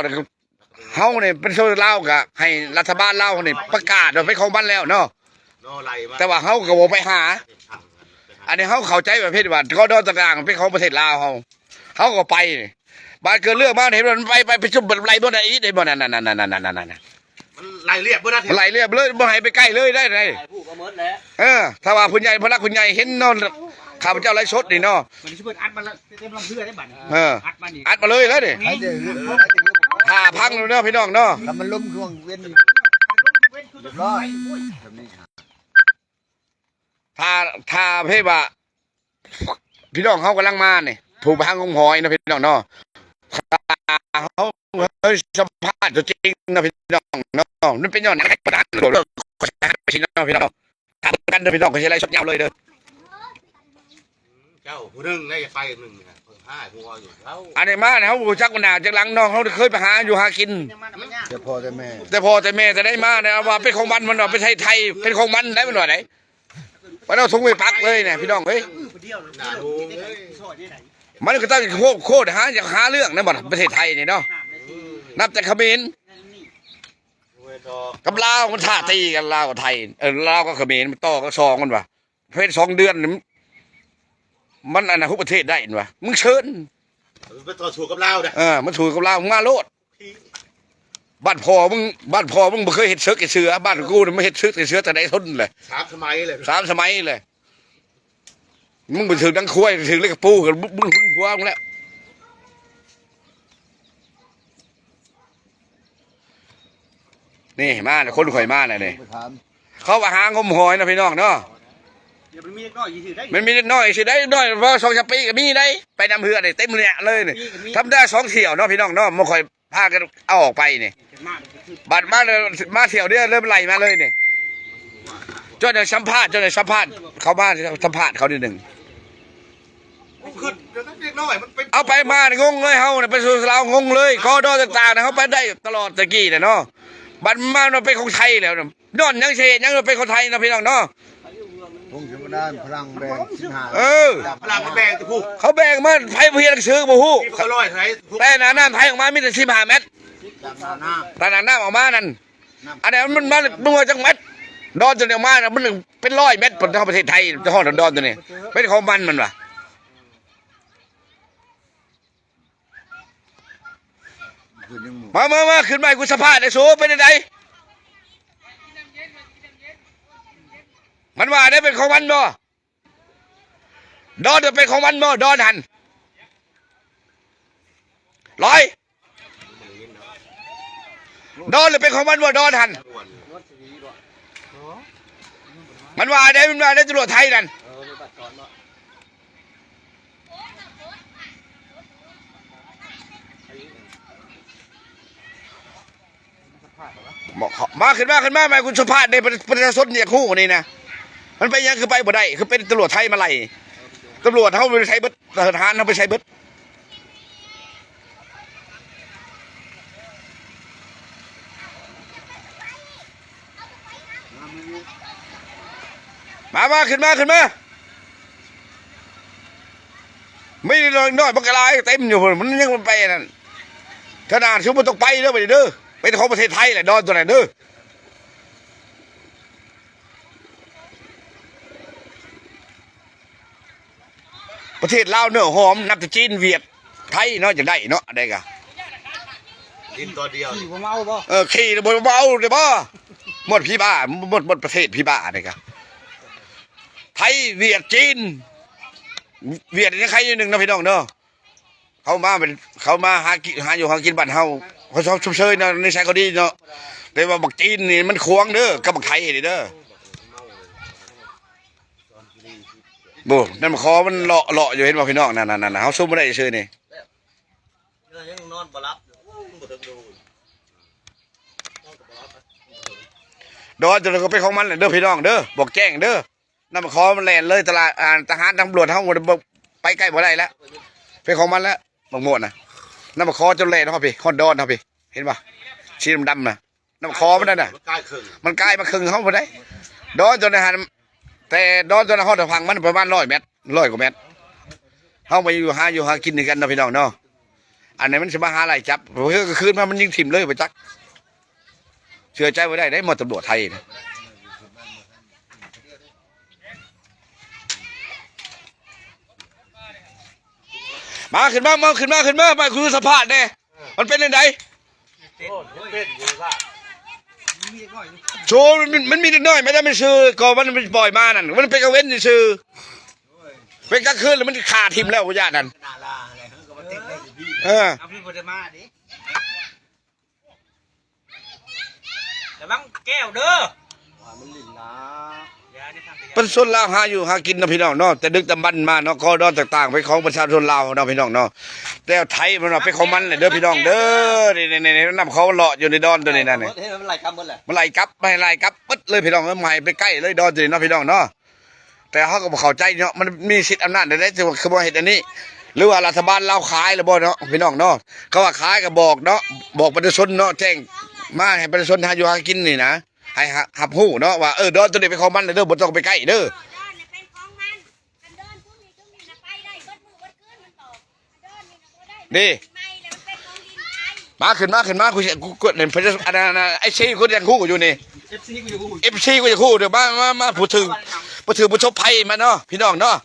ເຮົານີ້ເປັນຊົນລາວກະໃຫ້ລັດຖະບານລາວນີ້ປະກາດວ່າເປັນຂອງມັນແລ້ວເນາະ ແຕ່ວ່າເຮົາກະບໍ່ໄປຫາ. ອັນນີ້ເຮົາເຂົ້າໃຈປະເພດວ່າ ກອດອ ຕ່າງໆ ເປັນຂອງປະເທດລາວເຮົາ ເຮົາກະໄປ. ບາດເກີດເລື່ອງມາ ເຫັນວ່າມັນໄປ ໄປ ໄປຊຸມໄລ່ໝົດອີກ ໄດ້ບໍ່ນັ້ນ ນັ້ນ ນັ້ນ ນັ້ນ ນັ້ນ ນັ້ນ ນັ້ນ ມັນໄລ່ລຽບເບິດນະ ໄລ່ລຽບເລີຍ ບໍ່ໃຫ້ໄປໃກ້ເລີຍໄດ້ ໄດ້. ເອີ ຖ້າວ່າຜູ້ໃຫຍ່ ຜູ້ຫຼັກຜູ້ໃຫຍ່ເຫັນເນາະ ຂ້າພະເຈົ້າໄລຟ໌ສົດນີ້ເນາະ ມັນຊິເປີດອັດມາແລ້ວ ເຕັມລຳເຮືອໄດ້ບັດນີ້. ເອີ ອັດມານີ້ ອັດມາເລີຍແລ້ວນີ້ ອັດເລີຍ ຖ້າພັງເດີພີ່ນ້ອງເນາະ. ຖ້າມັນລົມຊ່ວງເວັນ ເປັນລະບຽບ ລຽບຮ້ອຍ ແບບນີ້ ຖ້າ ຖ້າເພວ່າ ພີ່ນ້ອງເຮົາກຳລັງມານີ້ ຜູ້ໄປຫາງົມຫອຍເນາະ ພີ່ນ້ອງເນາະ. ຖ້າເຮົາ ເຮົາສຳພາດຕົວຈິງເນາະ ພີ່ນ້ອງເນາະ ມັນເປັນຍ້ອນຫຍັງ ພີ່ນ້ອງ ຖາມກັນເດີພີ່ນ້ອງ ເຮົາຊິໄລຟ໌ສົດຍາວເລີຍເດີ. ເຈົ້າຜູ້ໜຶ່ງໄດ້ໄປໜຶ່ງນີ້ ເພິ່ນຫາຍຫົວຢູ່ເຈົ້າ. ອັນນີ້ມາເຮົາບໍ່ຮູ້ຈັກໜ້າຈັກຫຼັງເນາະ ເຮົາເຄີຍໄປຫາຢູ່ຫາກິນ ແຕ່ພໍ່ແຕ່ແມ່ ແຕ່ພໍ່ແຕ່ແມ່ ແຕ່ໄດ້ມາເນຍ ວ່າເປັນຂອງມັນ ມັນວ່າປະເທດໄທເປັນຂອງມັນໄດ໋ ມັນວ່າໄດ໋. ມັນເອົາທຸງໄປປັກເລີຍນະ ພີ່ນ້ອງເອີຍ. ມັນກະຕັ້ງໂຄດ ໂຄດຫາ ຢາກຫາເລື່ອງນະ ບັດປະເທດໄທນີ້ເນາະ ນັບແຕ່ຂະເໝນ ກັບລາວ ມັນທ້າຕີກັນ ລາວກັບໄທ ເອີ ລາວກັບຂະເໝນ ມັນຕໍ່ກັນສອງ ມັນວ່າ ເຮັດສອງເດືອນ ມັນອັນນະ ຮຸບປະເທດໄດ້ ມັນວ່າ ມຶງເຊີນ ໄປຕໍ່ສູ້ກັບລາວນະ ເອີ ມັນສູ້ກັບລາວ ມາໂລດ. ບ້ານພໍ່ມຶງ ບ້ານພໍ່ມຶງບໍ່ເຄີຍເຮັດເສິກເຮັດເສືອ ບ້ານກູນະ ມາເຮັດເສິກເຮັດເສືອແຕ່ໃດທົນແຫຼະ ສາມສະໄໝແຫຼະ ສາມສະໄໝແຫຼະ. ມຶງໄປຖືກໜັງຄວາຍ ຖືກເຫຼັກກະປູ ມຶງຫຸນຫົວມຶງແລ້ວ. ນີ້ມາແລ້ວ ຄົນຂ້ອຍມາແລ້ວນີ້ ໄປຖາມ ເຂົາວ່າຫາງົມຫອຍເນາະ ພີ່ນ້ອງເນາະ. ມັນມີເດັກນ້ອຍຊິໄດ້ ເດັກນ້ອຍ ເດັກນ້ອຍພໍສອງສາມປີກະມີໄດ໋ ໄປນຳເຮືອໄດ້ເຕັມເລີຍນີ້. ທຳມະດາສອງຖ້ຽວເນາະ ພີ່ນ້ອງເນາະ ບໍ່ຄ່ອຍພາກັນເອົາອອກໄປນີ້ ບັດມາ ມາຖ້ຽວດຽວເລີຍ ມັນໄລ່ມາເລີຍນີ້. ເຈົ້າໄດ້ສຳພາດ ເຈົ້າໄດ້ສຳພາດ ເຂົາມາສຳພາດເຂົານິດໜຶ່ງ. ເອົາໄປມານີ້ງົງເລີຍ ເຮົານີ້ໄປສູ່ລາວງົງເລີຍ ກອດອ ຕ່າງໆ ເຮົາໄປໄດ້ຕະຫຼອດແຕ່ກີ້ນະເນາະ. ບັດມາເປັນຂອງໄທແລ້ວ ຍ້ອນຫຍັງ ສາເຫດຫຍັງເປັນຂອງໄທເນາະ ພີ່ນ້ອງເນາະ. ຜົງສຳປະທານພະລັງແບ່ງສິບຫ້າ ເອີ ພະລັງກໍແບ່ງແຕ່ຜູ້ ເຂົາແບ່ງມາ ໃຜບໍ່ຮຽນໜັງສືກໍບໍ່ຮູ້ ສິບຫ້າຮ້ອຍເທົ່າໃດ ແຕ່ໜ້ານ້ຳໄທອອກມາມີແຕ່ສິບຫ້າແມັດ ຈາກໜ້ານ້ຳ ຕາໜ້ານ້ຳອອກມານັ້ນ ອັນນັ້ນມັນມາ ບໍ່ຮູ້ຈັກແມັດ ດອນຕົວນີ້ອອກມານະ ມັນເປັນຮ້ອຍແມັດ ເພິ່ນເຂົ້າປະເທດໄທ ຈະຮອດດອນຕົວນີ້ ເປັນຂອງມັນ ມັນວ່າ. ມາ ມາ ມາ ຂຶ້ນມາໃຫ້ກູສຳພາດແດ່ສູ ເປັນຈັ່ງໃດ? ມັນວ່າໄດ້ເປັນຂອງມັນບໍ່? ດອນເປັນຂອງມັນບໍ່? ດອນຫັ້ນ ລອຍ ດອນເປັນຂອງມັນບໍ່? ດອນຫັ້ນ ມັນວ່າໄດ້ ມັນວ່າໄດ້ຕຳຫຼວດໄທນັ້ນ. ມາ ຂຶ້ນມາ ຂຶ້ນມາ ມາ ຄຸນສະພາດເດ້ ປະ ປະຊາຊົນຢາກຮູ້ນີ້ນະ ມັນໄປຫຍັງຄືໄປບໍ່ໄດ້ ຄືເປັນຕຳຫຼວດໄທມາໄລ່ ຕຳຫຼວດເຮົາໄປໃສເບິດ ທະຫານເຮົາໄປໃສເບິດ. ມາ ມາ ຂຶ້ນມາ ຂຶ້ນມາ ມີນ້ອຍໆບັກຫຼາຍເຕັມຢູ່ພຸ້ນ ມັນຍັງບໍ່ໄປອັນນັ້ນ ຂະໜາດຊຸມບໍ່ຕ້ອງໄປເດີ ໄປເດີ ເປັນຂອງປະເທດໄທແຫຼະ ດອນຕົວນັ້ນເດີ. ປະເທດລາວເນື້ອຫອມ ນັບແຕ່ຈີນ ຫວຽດ ໄທເນາະ ຈັ່ງໄດ້ເນາະ ອັນໃດກະ ດິນຕອນດຽວ ຂີ່ບໍ່ເມົາບໍ່? ເອີ ຂີ່ແລ້ວບໍ່ເມົາເດ້ບໍ່? ໝົດຜີບ້າ ໝົດ ໝົດປະເທດຜີບ້ານີ້ກະ ໄທ ຫວຽດ ຈີນ ຫວຽດຍັງໄຄຢູ່ໜຶ່ງເນາະ ພີ່ນ້ອງເນາະ. ເຂົາມາເປັນ ເຂົາມາຫາກິນ ຫາຢູ່ຫາກິນບ້ານເຮົາ ເຂົາຊອບຊົມເຊີຍເນາະ ນິໄສເຂົາດີເນາະ ແຕ່ວ່າບັກຈີນນີ້ມັນຂວາງເດີ ກັບບັກໄທນີ້ເດີ. ໂອ້ ນ້ຳຂອງມັນເລາະ ເລາະຢູ່ ເຫັນບໍ່ພີ່ນ້ອງ ນັ້ນໆໆ ເຮົາຊຸມບໍ່ໄດ້ຊື່ນີ້ ຍັງນອນບໍ່ຫຼັບຢູ່ ບໍ່ເຖິງດູ ນອນກໍບໍ່ຫຼັບ ດອນຕົວນັ້ນກໍເປັນຂອງມັນແຫຼະເດີພີ່ນ້ອງເດີ ບອກແຈ້ງເດີ. ນ້ຳຂອງມັນແລ່ນເລີຍຕະຫຼາດ ອ່າ ທະຫານຕຳຫຼວດເຮົາໄປໃກ້ບໍ່ໄດ້ແລ້ວ ເປັນຂອງມັນແລ້ວ ບັກໂມດນະ ນ້ຳຂອງຈົນແລ່ນຮອດພີ້ ຮອດດອນເຮົາພີ້ ເຫັນບໍ່ ສີດຳໆນະ ນ້ຳຂອງມັນນັ້ນນະ ມັນກາຍເຄິ່ງ ມັນກາຍມາເຄິ່ງເຮົາພຸ້ນໃດ ດອນຕົວນັ້ນຫັ້ນ ແຕ່ດອນຕົວນັ້ນຮອດຝັ່ງມັນປະມານຮ້ອຍແມັດ ຮ້ອຍກວ່າແມັດ ເຮົາມາຢູ່ ຫາຢູ່ຫາກິນນຳກັນເນາະ ພີ່ນ້ອງເນາະ. ອັນນີ້ມັນຊິມາຫາໄລ່ຈັບ ເທື່ອກາງຄືນມາມັນຍິງຖິ້ມເລີຍບໍ່ຈັກ ເຊື່ອໃຈບໍ່ໄດ້ເດ້ ໝົດຕຳຫຼວດໄທນະ. ມາ ຂຶ້ນມາ ມາ ຂຶ້ນມາ ຂຶ້ນມາ ມາ ມາ ຄືສະພາດແດ່ ມັນເປັນຈັ່ງໃດ? ໂອ້ ມັນເປັນຢູ່ວ່າ ໂອ້ ມັນ ມັນມີເດັກນ້ອຍ ແມ່ນແຕ່ມັນຊື່ ກໍມັນປ່ອຍມານັ້ນ ມັນເປັນກາງເວັນຊື່ໆ ເປັນກາງຄືນແລ້ວມັນຂ້າຖິ້ມແລ້ວ ບໍ່ຢ້ານນັ້ນ ເອີ ເອົາ ເພິ່ນບໍ່ໄດ້ມາເດ້. ລະວັງແກ້ວເດີ ອ່າ ມັນຫຼິ້ນນະ ປະຊາຊົນລາວຫາຢູ່ຫາກິນເນາະ ພີ່ນ້ອງເນາະ ແຕ່ດຶກດຳບັນມາເນາະ ກໍດອນຕ່າງໆ ເປັນຂອງປະຊາຊົນລາວເນາະ ພີ່ນ້ອງເນາະ ແຕ່ໄທມັນວ່າເປັນຂອງມັນແຫຼະເດີ ພີ່ນ້ອງເດີ. ນີ້ໆໆ ນ້ຳຂອງມັນເລາະຢູ່ໃນດອນຕົວນີ້ນະ ມັນໄລ່ກັບໝົດແຫຼະ ມັນໄລ່ກັບ ມັນໄລ່ກັບເບິດເລີຍ ພີ່ນ້ອງເອີຍ ບໍ່ໃຫ້ໄປໃກ້ເລີຍ ດອນຕົວນີ້ເນາະ ພີ່ນ້ອງເນາະ. ແຕ່ເຮົາກໍບໍ່ເຂົ້າໃຈເນາະ ມັນມີສິດອຳນາດໃດໆ ທີ່ວ່າຄືບໍ່ເຮັດອັນນີ້ ຫຼືວ່າລັດຖະບານລາວຂາຍແລ້ວບໍ່ເນາະ ພີ່ນ້ອງເນາະ. ເຂົາວ່າຂາຍກໍບອກເນາະ ບອກປະຊາຊົນເນາະ ແຈ້ງມາໃຫ້ປະຊາຊົນຫາຢູ່ຫາກິນນີ້ນະ ໃຫ້ຮັບຮູ້ເນາະວ່າ ເອີ ດອນໂຕນີ້ເປັນຂອງມັນເດີ ບໍ່ຕ້ອງໄປໃກ້ເດີ. ນີ້ ມາ ຂຶ້ນມາ ຂຶ້ນມາ ກູຊິ ກູ ກູ ອັນນັ້ນ ອັນນັ້ນ ອັນນັ້ນ ເອັຟຊີ ກູຍັງຮູ້ຢູ່ນີ້ ເອັຟຊີ ກູຢາກຮູ້ ເອັຟຊີ ກູຢາກຮູ້ເດີ ມາ ມາ ມາ ຜູ້ຖືກ ຜູ້ຖືກ ຜູ້ປະສົບໄພມາເນາະ ພີ່ນ້ອງເນາະ.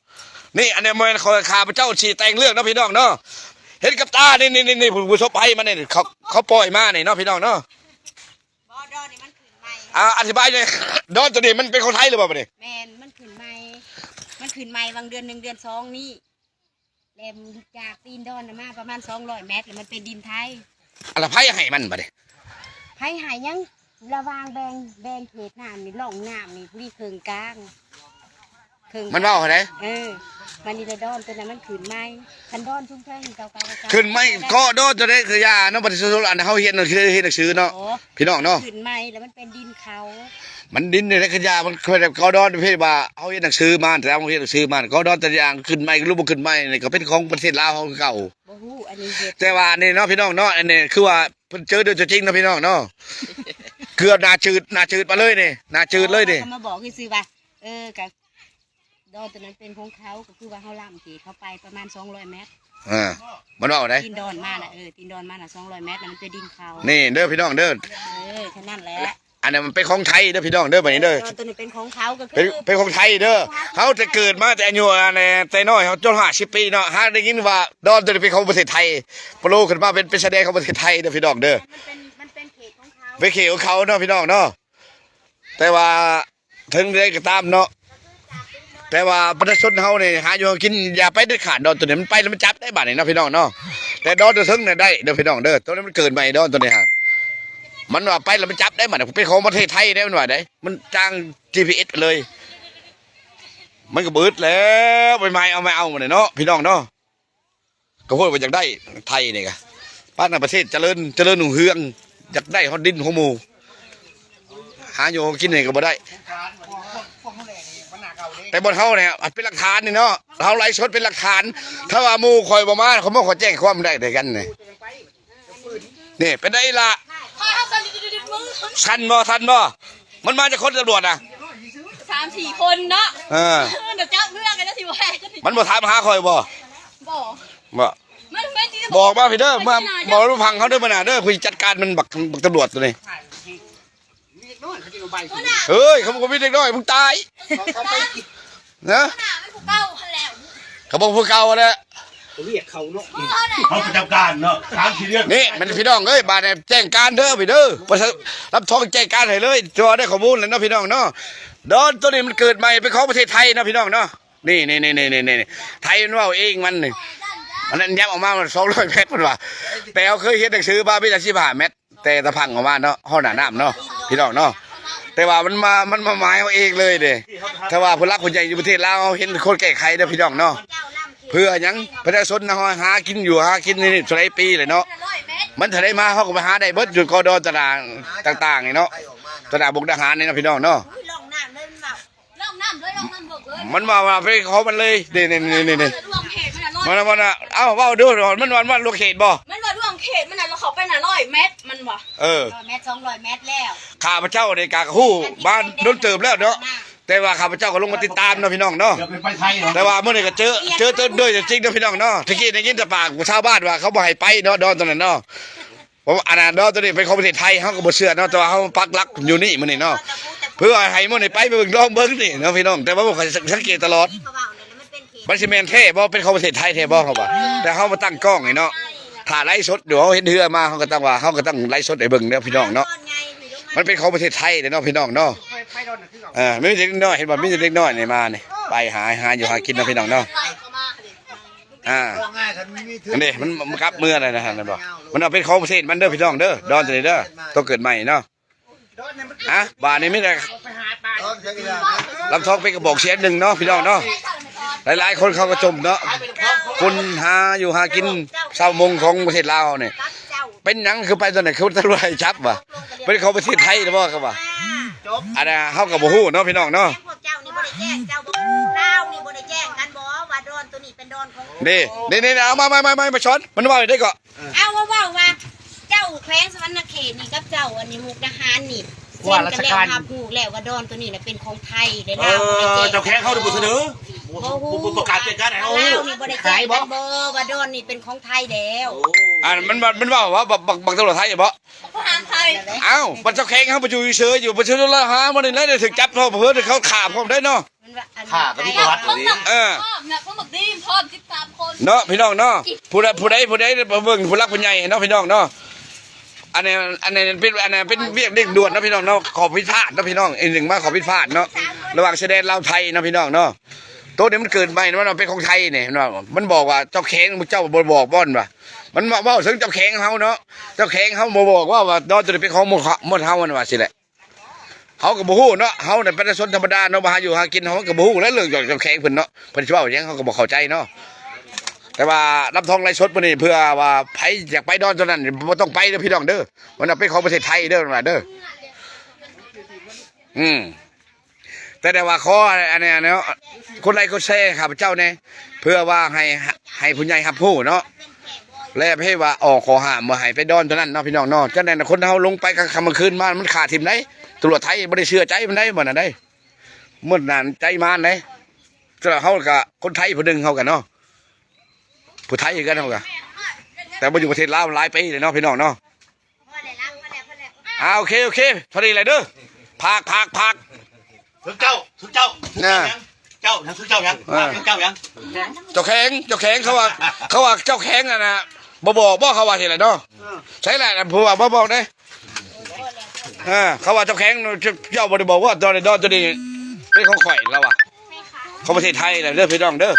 ນີ້ ອັນນີ້ແມ່ນຂ້າພະເຈົ້າຊິແຕ່ງເລື່ອງເນາະ ພີ່ນ້ອງເນາະ ເຫັນກັບຕາ ນີ້ ນີ້ ນີ້ ຜູ້ປະສົບໄພມານີ້ ເຂົາ ເຂົາປ່ອຍມານີ້ເນາະ ພີ່ນ້ອງເນາະ. ບໍ່ ດອນນີ້ມັນຂຶ້ນໃໝ່ ອ່າ ອະທິບາຍແດ່ ດອນໂຕນີ້ມັນເປັນຂອງໄທຫຼືບໍ່ບັດນີ້? ແມ່ນ ມັນຂຶ້ນໃໝ່ ມັນຂຶ້ນໃໝ່ຫວ່າງເດືອນໜຶ່ງເດືອນສອງນີ້ ແລະ ຈາກຕີນດອນນະມາປະມານສອງຮ້ອຍແມັດ ແລ້ວມັນເປັນດິນໄທ. ອັນລະໃຜໃຫ້ມັນບັດນີ້? ໃຜໃຫ້ຫຍັງ? ລະຫວ່າງແບ່ງ ແບ່ງເຂດນ້ຳນີ້ ຮ່ອງນ້ຳນີ້ ມີເຄິ່ງກາງ ເຄິ່ງ ມັນເວົ້າຫັ້ນໃດ? ເອີ ມັນນີ້ລະດອນຕົວນັ້ນມັນຂຶ້ນໃໝ່ ຄັນດອນຊຸມເທິງເກົ່າໆ ຂຶ້ນໃໝ່ ເກາະດອນຕົວໃດກະຢ່າເນາະ ປະຊາຊົນ ອັນເຮົາຮຽນໜັງສື ເຮັດໜັງສືເນາະ ພີ່ນ້ອງເນາະ ຂຶ້ນໃໝ່ ແລ້ວມັນເປັນດິນເຂົາ ມັນດິນໃດກະຢ່າ ມັນເກາະດອນປະເພດວ່າເຮົາເຮັດໜັງສືມາ ແຕ່ເຮົາເຮັດໜັງສືມາ ເກາະດອນແຕ່ຢ່າງຂຶ້ນໃໝ່ຫຼືບໍ່ຂຶ້ນໃໝ່ນີ້ ກະເປັນຂອງປະເທດລາວເຮົາຄືເກົ່າ. ບໍ່ຮູ້ ອັນນີ້ເຮັດ ແຕ່ວ່າອັນນີ້ເນາະ ພີ່ນ້ອງເນາະ ອັນນີ້ຄືວ່າເພິ່ນເຈີດ້ວຍຕົວຈິງເນາະ ພີ່ນ້ອງເນາະ ເກືອບໜ້າຈືດ ໜ້າຈືດມາເລີຍນີ້ ໜ້າຈືດເລີຍນີ້ ເຂົາມາບອກຊື່ໆວ່າ ເອີ ກະ ດອນໂຕນັ້ນເປັນຂອງເຂົາ ກໍຄືວ່າເຮົາລ້ຳເຂດເຂົາໄປປະມານສອງຮ້ອຍແມັດ. ເອີ ມັນເວົ້າໄດ໋ ຕີນດອນມານະ ເອີ ຕີນດອນມານະສອງຮ້ອຍແມັດນະ ມັນເປັນດິນເຂົາ. ນີ້ເດີພີ່ນ້ອງເດີ ເອີ ແຄ່ນັ້ນແຫຼະ. ອັນນັ້ນມັນເປັນຂອງໄທເດີພີ່ນ້ອງເດີ ບັດນີ້ເດີ ດອນໂຕນີ້ເປັນຂອງເຂົາ ກໍຄື ເປັນ ເປັນຂອງໄທເດີ. ເຮົາແຕ່ເກີດມາແຕ່ອາຍຸອັນແຕ່ນ້ອຍເຮົາຈົນຫ້າສິບປີເນາະ ຫາໄດ້ຍິນວ່າດອນໂຕນີ້ເປັນຂອງປະເທດໄທ ໂປໂລຂຶ້ນມາເປັນ ເປັນຊາຍແດນຂອງປະເທດໄທເດີພີ່ນ້ອງເດີ. ມັນເປັນ ມັນເປັນເຂດຂອງເຂົາ ເປັນເຂດຂອງເຂົາເນາະພີ່ນ້ອງເນາະ. ແຕ່ວ່າ ເຖິງໃດກໍຕາມເນາະ ແຕ່ວ່າປະຊາຊົນເຮົານີ້ຫາຢູ່ຫາກິນ ຢ່າໄປເດັດຂາດ. ດອນໂຕນີ້ມັນໄປແລ້ວມັນຈັບໄດ້ບາດນີ້ເນາະພີ່ນ້ອງເນາະ. ແຕ່ດອນໂຕເທິງນີ້ໄດ້ເດີພີ່ນ້ອງເດີ ໂຕນີ້ມັນເກີດໃໝ່ ດອນໂຕນີ້ຫັ້ນ ມັນວ່າໄປແລ້ວມັນຈັບໄດ້ບາດນີ້ ເປັນຂອງປະເທດໄທໄດ໋ ມັນວ່າໄດ໋ ມັນຈ້າງຈີພີເອັສໄປເລີຍ. ມັນກໍບໍ່ອຶດແລ້ວ ໄປໝາຍເອົາ ໝາຍເອົາບັດນີ້ເນາະພີ່ນ້ອງເນາະ. ກໍໂພດວ່າຢາກໄດ້ໄທນີ້ກະ ປານນັ້ນປະເທດຈະເລີນ ຈະເລີນຮຸ່ງເຮືອງ ຢາກໄດ້ຮອດດິນຂອງໝູ່ ຫາຢູ່ຫາກິນນີ້ກໍບໍ່ໄດ້. ແຕ່ບ່ອນເຮົານີ້ເປັນຫຼັກຖານນີ້ເນາະ ເຮົາໄລຟ໌ສົດເປັນຫຼັກຖານ. ຖ້າວ່າໝູ່ຂ້ອຍບໍ່ມາ ຂ້ອຍມາ ຂ້ອຍແຈ້ງຄວາມໄດ້ ໄດ້ກັນນີ້. ນີ້ເປັນໄດ໋ລະ ທັນບໍ່ ທັນບໍ່? ມັນມາຈັກຄົນຕຳຫຼວດນະ? ສາມສີ່ຄົນເນາະ. ເອີ ເອີ ເຈົ້າເລື່ອງກັນ ເຈົ້າຊິວ່າ ມັນບໍ່ຖາມຫາຂ້ອຍບໍ່? ບໍ່ ບໍ່ ມັນເປັນ ບອກມາພີ້ເດີ ມາ ບອກລູກພັງເຂົາເດີ ມື້ໜ້າເດີ ຜູ້ຈັດການມັນບັກ ບັກຕຳຫຼວດໂຕນີ້. ເອີຍ ເຂົາບໍ່ມີເດັກນ້ອຍ ມຶງຕາຍ ເຂົາໄປ ນະ ເຂົາບໍ່ຜູ້ເກົ່າຫັ້ນແຫຼະ ວຽກເຂົາເນາະ ເຂົາປະຈຳການເນາະ ສາມສີ່ເດືອນ. ນີ້ແມ່ນພີ່ນ້ອງເອີຍ ບາດນີ້ແຈ້ງການເດີພີ່ເດີ ປະຊາ ລັບທອງແຈ້ງການໃຫ້ເລີຍ ເຈົ້າໄດ້ຂໍ້ມູນແລ້ວເນາະພີ່ນ້ອງເນາະ. ດອນໂຕນີ້ມັນເກີດໃໝ່ ເປັນຂອງປະເທດໄທເນາະພີ່ນ້ອງເນາະ. ນີ້ ນີ້ ໄທມັນເວົ້າເອງມັນນີ້ ມັນຍັບອອກມາສອງຮ້ອຍແມັດ ເພິ່ນວ່າ ແຕ່ເຮົາເຄີຍຮຽນໜັງສືມາມີແຕ່ສິບຫ້າແມັດ ແຕ່ຕະພັງອອກມາເນາະ ຮອດໜ້ານ້ຳເນາະພີ່ນ້ອງເນາະ. ແຕ່ວ່າມັນມາ ມັນມາໝາຍເຮົາເອງເລີຍເດ້ ຖ້າວ່າຜູ້ຫຼັກຜູ້ໃຫຍ່ຢູ່ປະເທດລາວ ເຮົາເຫັນຄວນແກ້ໄຂເດີພີ່ນ້ອງເນາະ. ເພື່ອຫຍັງ? ປະຊາຊົນເຮົາຫາກິນຢູ່ຫາກິນນີ້ເທົ່າໃດປີແລ້ວເນາະ ມັນເທົ່າໃດມາ ເຮົາກໍໄປຫາໄດ້ເບິດຢູ່ກອດອນຕະຫຼາດຕ່າງໆນີ້ເນາະ ຕະຫຼາດມຸກດາຫານນີ້ເນາະພີ່ນ້ອງເນາະ. ລອງນ້ຳເລີຍ ລອງນ້ຳເລີຍ ມັນວ່າ ວ່າເປັນຂອງມັນເລີຍ ນີ້ ນີ້ ນີ້ ນີ້ ມັນວ່າ ເອົ້າ ເວົ້າດູ ມັນວ່າ ມັນວ່າລວງເຂດບໍ່? ມັນວ່າລວງເຂດ ມັນນະ ເຂົາໄປນະ ຮ້ອຍແມັດ ມັນວ່າ ເອີ ຮ້ອຍແມັດ ສອງຮ້ອຍແມັດແລ້ວ. ຂ້າພະເຈົ້ານີ້ກະຮູ້ມາດົນເຕີບແລ້ວເນາະ ແຕ່ວ່າຂ້າພະເຈົ້າກໍລົງມາຕິດຕາມເນາະພີ່ນ້ອງເນາະ. ແຕ່ວ່າມື້ນີ້ກໍເຈີ ເຈີຕົວດ້ວຍຕົວຈິງເນາະພີ່ນ້ອງເນາະ. ແຕ່ກີ້ໄດ້ຍິນແຕ່ປາກຊາວບ້ານວ່າເຂົາບໍ່ໃຫ້ໄປເນາະ ດອນໂຕນັ້ນເນາະ. ເພາະວ່າອັນນັ້ນເນາະ ໂຕນີ້ເປັນຂອງປະເທດໄທ ເຮົາກໍບໍ່ເຊື່ອເນາະ ແຕ່ວ່າເຮົາປັກຫຼັກຢູ່ນີ້ມື້ນີ້ເນາະ ເພື່ອໃຫ້ມື້ນີ້ໄປເບິ່ງ ລອງເບິ່ງນີ້ເນາະພີ່ນ້ອງ. ແຕ່ວ່າຂ້ອຍສັງເກດຕະຫຼອດ ມັນຊິແມ່ນແທ້ບໍ່ ເປັນຂອງປະເທດໄທແທ້ບໍ່ ເຮົາວ່າ ແຕ່ເຮົາມາຕັ້ງກ້ອງນີ້ເນາະ ຖ້າໄລຟ໌ສົດຢູ່ ເຮົາເຫັນເຮືອມາ ເຮົາກໍຕ້ອງວ່າ ເຮົາກໍຕ້ອງໄລຟ໌ສົດໃຫ້ເບິ່ງເດີພີ່ນ້ອງເນາະ. ມັນເປັນຂອງປະເທດໄທເດ້ເນາະພີ່ນ້ອງເນາະ. ເອີ ມີແຕ່ເດັກນ້ອຍ ເຫັນບໍ່ ມີແຕ່ເດັກນ້ອຍນີ້ມານີ້ ໄປຫາ ຫາຢູ່ຫາກິນເນາະພີ່ນ້ອງເນາະ. ອ່າ ອັນນີ້ມັນ ມັນກັບເມືອແລ້ວນະ ເຫັນບໍ່? ມັນເອົາເປັນຂອງປະເທດມັນເດີພີ່ນ້ອງເດີ ດອນໂຕນີ້ເດີ ໂຕເກີດໃໝ່ເນາະ. ອ່ະ ບາດນີ້ມີແຕ່ລຳທອງເປັນກະບອກສຽງໜຶ່ງເນາະພີ່ນ້ອງເນາະ. ຫຼາຍໆຄົນເຂົາກໍຈົ່ມເນາະ ຄົນຫາຢູ່ຫາກິນຊາວມົ້ງຂອງປະເທດລາວເຮົານີ້ ເປັນຫຍັງຄືໄປຕອນນັ້ນ ຄືຕຳຫຼວດໃຫ້ຈັບວະ? ເປັນຂອງປະເທດໄທຫຼືບໍ່ ເຂົາວ່າ. ອັນນັ້ນເຮົາກໍບໍ່ຮູ້ເນາະພີ່ນ້ອງເນາະ. ພວກເຈົ້ານີ້ບໍ່ໄດ້ແຈ້ງ ເຈົ້າບໍ່ ລາວນີ້ບໍ່ໄດ້ແຈ້ງກັນບໍ່ວ່າດອນໂຕນີ້ເປັນດອນຂອງ ນີ້ ນີ້ ນີ້ ເອົາມາ ມາ ມາ ມາ ມາສອນ ມັນເວົ້າໄດ້ເກາະ. ເອົາ ເວົ້າ ເວົ້າວ່າ ເຈົ້າແຂວງສະຫວັນນະເຂດນີ້ກັບເຈົ້າອັນນີ້ ມຸກດາຫານນີ້ ເຊັນກັນແລ້ວ ຮັບຮູ້ແລ້ວວ່າດອນໂຕນີ້ນະເປັນຂອງໄທ ແລະລາວບໍ່ໄດ້ແຈ້ງ ເຈົ້າແຂວງເຮົາບໍ່ສະເໜີ ບໍ່ຮູ້ ບໍ່ປະກາດແຈ້ງການໃຫ້ເຮົາຮູ້ ລາວນີ້ບໍ່ໄດ້ແຈ້ງກັນບໍ່ວ່າດອນນີ້ເປັນຂອງໄທແລ້ວ. ອັນມັນ ມັນເວົ້າວ່າບັກ ບັກ ບັກຕຳຫຼວດໄທບໍ? ທະຫານໄທ. ອ້າວ ບັດເຈົ້າແຂວງເຮົາໄປຢູ່ເຊີຍຢູ່ ປະຊາຊົນລາວຫາມານີ້ແຫຼະ ໄດ້ຖືກຈັບພ້ອມເພິ່ນ ເຂົາຂ້າພ້ອມໄດ້ເນາະ. ຂ້າກໍມີປະຫວັດ ເອີ ພ້ອມນະ ພວກບັກດີມພ້ອມສິບສາມຄົນເນາະພີ່ນ້ອງເນາະ. ຜູ້ໃດ ຜູ້ໃດ ຜູ້ໃດເບິ່ງຜູ້ຫຼັກຜູ້ໃຫຍ່ເນາະພີ່ນ້ອງເນາະ. ອັນນີ້ ອັນນີ້ເປັນ ອັນນີ້ເປັນວຽກເລັ່ງດ່ວນເນາະພີ່ນ້ອງເນາະ. ຂໍ້ຜິດພາດເນາະພີ່ນ້ອງ ອີກໜຶ່ງມາຂໍ້ຜິດພາດເນາະ ລະຫວ່າງຊາຍແດນລາວໄທເນາະພີ່ນ້ອງເນາະ. ໂຕນີ້ມັນເກີດໃໝ່ ມັນເປັນຂອງໄທນີ້ເນາະ. ມັນບອກວ່າເຈົ້າແຂວງພວກເຈົ້າບໍ່ບອກບໍ່ວ່າ ມັນມາເວົ້າເຖິງເຈົ້າແຂວງເຮົາເນາະ. ເຈົ້າແຂວງເຮົາບໍ່ບອກວ່າ ວ່າດອນໂຕນີ້ເປັນຂອງໝົດ ຂ- ໝົດເຮົາ ມັນວ່າຊີ້ແຫຼະ. ເຮົາກໍບໍ່ຮູ້ເນາະ ເຮົານະເປັນປະຊາຊົນທຳມະດາເນາະ ມາຫາຢູ່ຫາກິນ ເຮົາກໍບໍ່ຮູ້ແຫຼະເລື່ອງເຈົ້າແຂວງເພິ່ນເນາະ ເພິ່ນຊິເວົ້າຫຍັງເຮົາກໍບໍ່ເຂົ້າໃຈເນາະ. ແຕ່ວ່າລຳທອງໄລຟ໌ສົດມື້ນີ້ ເພື່ອວ່າໃຜຢາກໄປດອນໂຕນັ້ນບໍ່ຕ້ອງໄປເດີພີ່ນ້ອງເດີ ມັນເປັນຂອງປະເທດໄທເດີ ມັນວ່າເດີ. ອືມ ແຕ່ ແຕ່ວ່າຂໍອັນນີ້ເນາະ ກົດໄລກົດແຊໃຫ້ຂ້າພະເຈົ້າແດ່ ເພື່ອວ່າໃຫ້ ໃຫ້ຜູ້ໃຫຍ່ຮັບຮູ້ເນາະ ແລະ ໃຫ້ວ່າອອກຂໍ້ຫ້າມບໍ່ໃຫ້ໄປດອນໂຕນັ້ນເນາະພີ່ນ້ອງເນາະ. ຈັ່ງໃດນະ ຄົນເຮົາລົງໄປກາງຄ່ຳກາງຄືນມາ ມັນຂ້າຖິ້ມໄດ໋ ຕຳຫຼວດໄທບໍ່ໄດ້ເຊື່ອໃຈມັນໄດ໋ ບໍ່ນັ້ນໄດ໋ ໝົດນັ້ນໃຈມານໄດ໋. ສຳລັບເຮົາກະຄົນໄທຜູ້ໜຶ່ງ ເຮົາກະເນາະ ຜູ້ໄທຄືກັນເຮົາກະ ແຕ່ມາຢູ່ປະເທດລາວຫຼາຍປີແລ້ວເນາະ ພີ່ນ້ອງເນາະ. ອ່າ ໂອເຄ ໂອເຄ ເທົ່ານີ້ແຫຼະເດີ ຝາກ ຝາກ ຝາກ ຖືກເຈົ້າ ຖືກເຈົ້າ ຖືກເຈົ້າຫຍັງ ເຈົ້າຫຍັງ ຖືກເຈົ້າຫຍັງ ເຈົ້າຫຍັງ ເຈົ້າແຂງ ເຈົ້າແຂງ ເຂົາວ່າ ເຂົາວ່າເຈົ້າແຂງຫັ້ນນະ ບໍ່ບອກບໍ່ ເຂົາວ່າຊີ້ແຫຼະເນາະ. ໃຊ່ແຫຼະ ຜູ້ວ່າບໍ່ບອກເດ້ ເອີ ເຂົາວ່າເຈົ້າແຂງ ເຈົ້າບໍ່ໄດ້ບອກວ່າຕອນນີ້ ຕອນນີ້ເປັນຂອງຂ້ອຍ ລາວວ່າ ຂອງປະເທດໄທແຫຼະເດີ ພີ່ນ້ອງເດີ.